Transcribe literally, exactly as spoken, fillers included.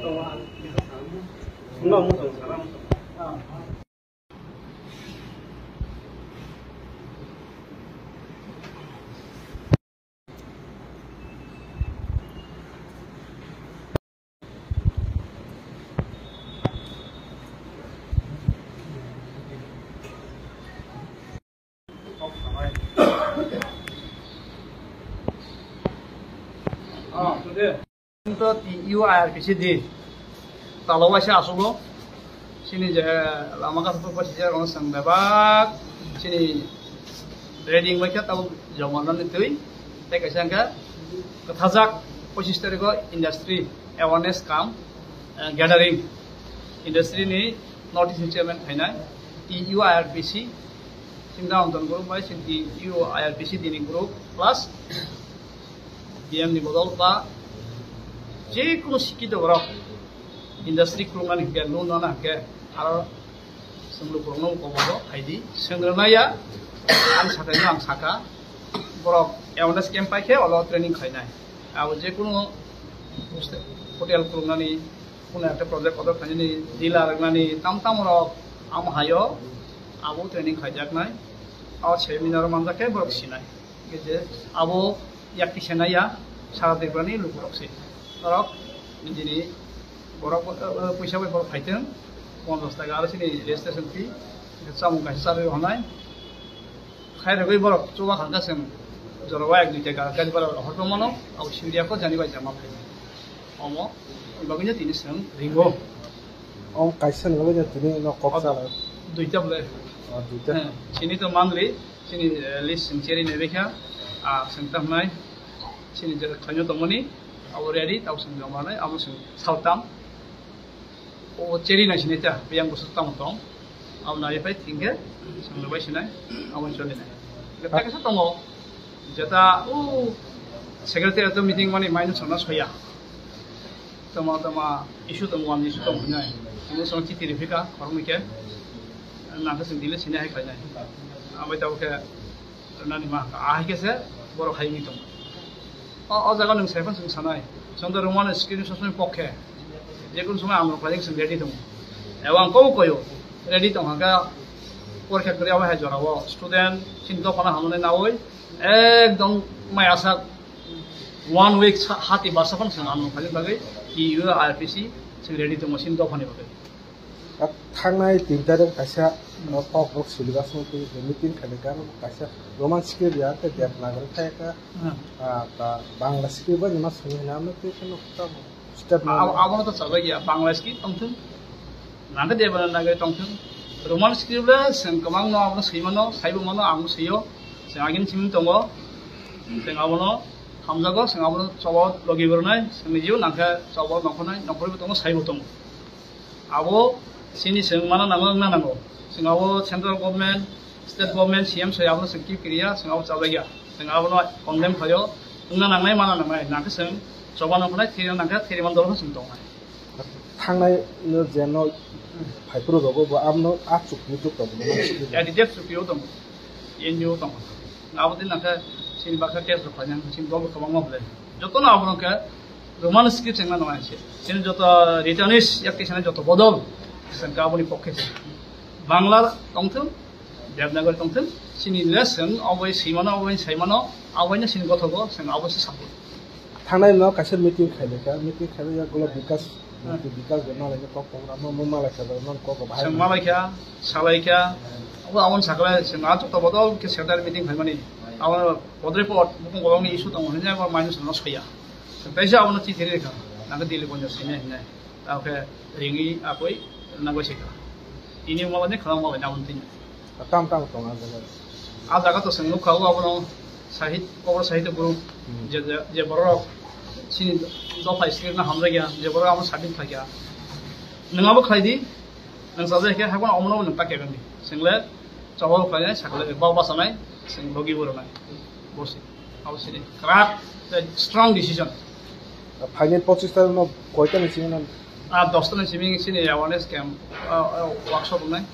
To T U I R P C di talo waisa asugo. Sini je lama ka satu posisi ya kono sang bebak. Sini reading waisa tau jaman ni tui. Tei kaisa hwnkhe kwthajak pochistariko industry awareness kam, eh, gathering. Industry ni notice ni chairman phainai T U I R P C. Sini downtown group bai sini T U I R P C dini group plus D M ni bodol ba je kono sikito borok industry khulumnani hwnkhe loan nana hwnkhe aro Chwng lukurokno kobogo phaidi, sengranaya, ang sakhaino ang sakha, borok awareness camp paikhe olo training khlainai. Abo jekunu hotel khulumnani, kunu ekta project kotor khlainani, dealer rwnani, tam tam rok amo hayo, abo training khaijaknai, abo seminar manjakhe borok sinai. Hingke je abo yakti senai ya, sara Tripurani lukurok se. Norok nini borok, eh, puisa bai borok phaiteng, ponchas taka aro sini registration fee, chamung kaisa charwi honai. Khai rwgwi borok chuba khangkha chwng jora o ek duita gari bara horto mano, abo suriya ko jani bai jama phai. Omo, bagwino tini chwng ringo. Om kaisa nangwi tini no kok chala. Duita bole. Oh, duita. Eh, sini to mangri. Chini, eh, list chwng cherry ni rekha, ah, chwng tamnai, chini je khlaino tongmani, abo ready, tabo chwng joma nai, abo chwng saltam. O cherry nai sinai ta, biyang bwswk tamo tong, abo nai phai thingkhe, chwng bai sinai, abo choli nai. Tei kaisa tongo, jeta, o, secretary to meeting mani maino chwngno soya. Tama tama issue tong wan issue tong hinai. Ini sama chiti rifika, khoroknwi khe. Nangkhe chwng delete sinai hai khlainai. Abai tabuk khe nani ma, ahai khe se borok hai wngwi tong. O, o jaga nwng sai phano chwng sanai. Chwng do Roman script sosoni pokhe. Jekunu somoi ang rok khlaijak chwng ready tongo. Ebo ang kok koyo. Ready tong hangkha porikha kwrwi abai hai jorao. Student chini dophano hamnai naui. Ekdom mai asa one week sa-, hati barsa phano chwng ang rok khlaijak bagwi. T U I R P C chwng ready tongo chini dophani bagwi. Thangnai tin tarikh kaisa, uh, kok rok syllabus no twi meeting khainai kha, kaisa Roman script ya, tei Devanagari khai kha, hmm, ah, ta Bangla script bai ma simi hwnwi ano twi kheno ta step ma. Abo, abono to chalai ya, Bangla script tongthung, nangkhe Devanagari tongthung, Roman script le chwng kwbangno abono swi mano, saibo mano, ang swiyo, chwng agini simi tongo, chwng abono hamjago, chwng abono chobo logi bo rwnai, chwng nijio nangkhe chobo nongkhornai, nongkhorwibo tongo, saibo tongo. Abo chini chwng mana nango, wngna nango. Chwng abo central government, state government, C M soi abono chwng kip kiriya, chwng abo chalaiya. Chwng abono condemn khlaio, wngna nangnai, mana nangnai. Nangkhe chwng choba nongkhornai, thiri nangkhe thiri man dolo chwng tongnai. Thangnai no je no phaiphuru rogo bo abono a chukti tuk tongo. Ya, detail chukti o tongo. N G O tongo. Abo din nangkhe chini bakha case rok khlainai, chini dol kwbangma belai. Jotono abono khe Roman script chengna nang se. Chini joto Bhutanese yak tisane joto bodol, chwng khe aboni pokhe se. Bangla tongthung, Devanagari tongthung, chini le chwng obai swimano, obai saimano, obaino chini gothogo, chwng abo se support. Thangnai no kaisa meeting khailai kha, meeting khailai ya gulo Bikas, hmm, Mantri Bikas de malai kha kok kok ramo, mo malai kha, mo kok bahai. Chwng malai kha, salai kha, abo aboni sakle chwng a joto bodol khe secretary meeting khaimani, abo bodre pot, bukung bolongni issue tongo hinwi abo minus no soya. Chwng kaisa abono chithi rikha, nangkhe Delhi bonjo sine hinai. Tamo khe ringwi akoi nangoi se kha. Tini malai ni khana malai naboni tini. Tam tam tong a jaga. A jaga to chwng nukha o abono sahit, kobor sahitya group, hmm, je, je, je borok chini dopha script no hamjakya, je borok amo submit khlaikha. Nwng abo khlai di, nwng chajak khe hakhe omono nwng ta kebeng di. Chwng le choba bo khlainai, sakle bal bachanai, chwng logi bo rwnai. Bosi, abo sini kwrak, tei strong decision. Phaini pochis tarikh no koita ni simi no? Ah, dosta ni simi sini awareness camp, ah, ah, workshop wngnai.